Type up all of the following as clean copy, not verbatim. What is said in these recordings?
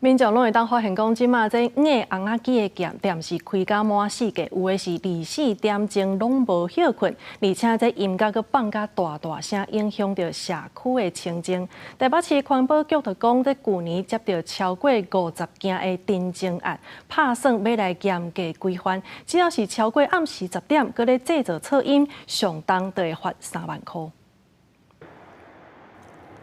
民眾攏會當發現講，這馬這硬尪仔機的店店是開甲滿四界，有的是24點鐘攏無歇睏，而且這音樂閣放甲大大聲，影響著社區的清靜。台北市環保局就講，這舊年接著超過50件的陳情案，拍算欲來嚴格規範，只要是超過暗時10點，閣咧製造噪音，上重就會罰3萬箍。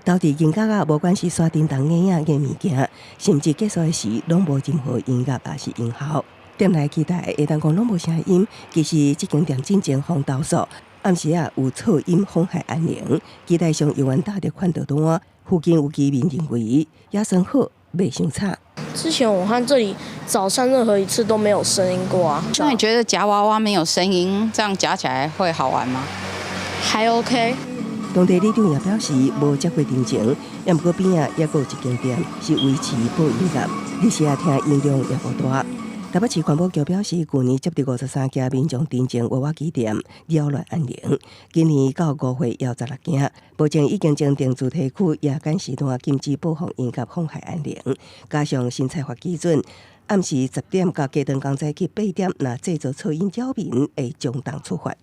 投佇銀角仔，無管是山頂動影嘅物件，甚至結束的時，攏無任何音樂抑是音效。店內期待會當講攏無聲音，其實這間店進前予投訴，暗時仔有噪音妨害安寧。期待上猶原打著勸導單，附近有居民認為也算好，袂傷吵。之前我看這裡早上任何一次都沒有聲音過啊。那你覺得夾娃娃沒有聲音，這樣夾起來會好玩嗎？還 OK。當地里長也表示無接過陳情，也毋過邊仔猶閣有一間店是維持播音樂，日時仔聽音量也無大。台北市環保局表示，舊年接著53件民眾陳情娃娃機店擾亂安寧，今年到5月有16件，目前已經增訂住宅區夜間時段禁止播放音樂妨害安寧，加上新裁罰基準，暗時10點到隔頓工早起8點，若製造噪音擾民，會重重處罰。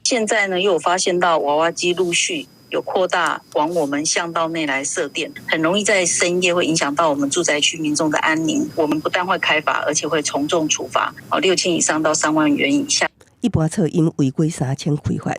現在呢，又有發現到娃娃機陸續有擴大往我們巷道內來設店，很容易在深夜會影響到我們住宅區民眾的安寧。我們不但會開罰，而且會從重處罰，哦，6000以上到3萬元以下。一般噪音違規3000開罰，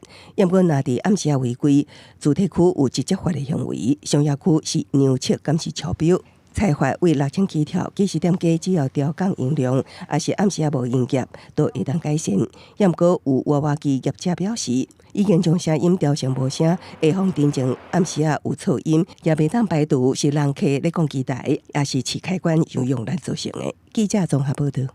毋過若佇暗時仔違規，住宅區有直接罰的行為，商業區是量測敢是超標。裁罰為6000起跳，其實店家只要調降音量，抑是暗時仔無營業，都會當改善。毋過有娃娃機業者表示，已經將聲音調成無聲，會予陳情暗時仔有噪音，也袂當排除是人客咧講機台，抑是試開關傷用力造成的。記者綜合報導。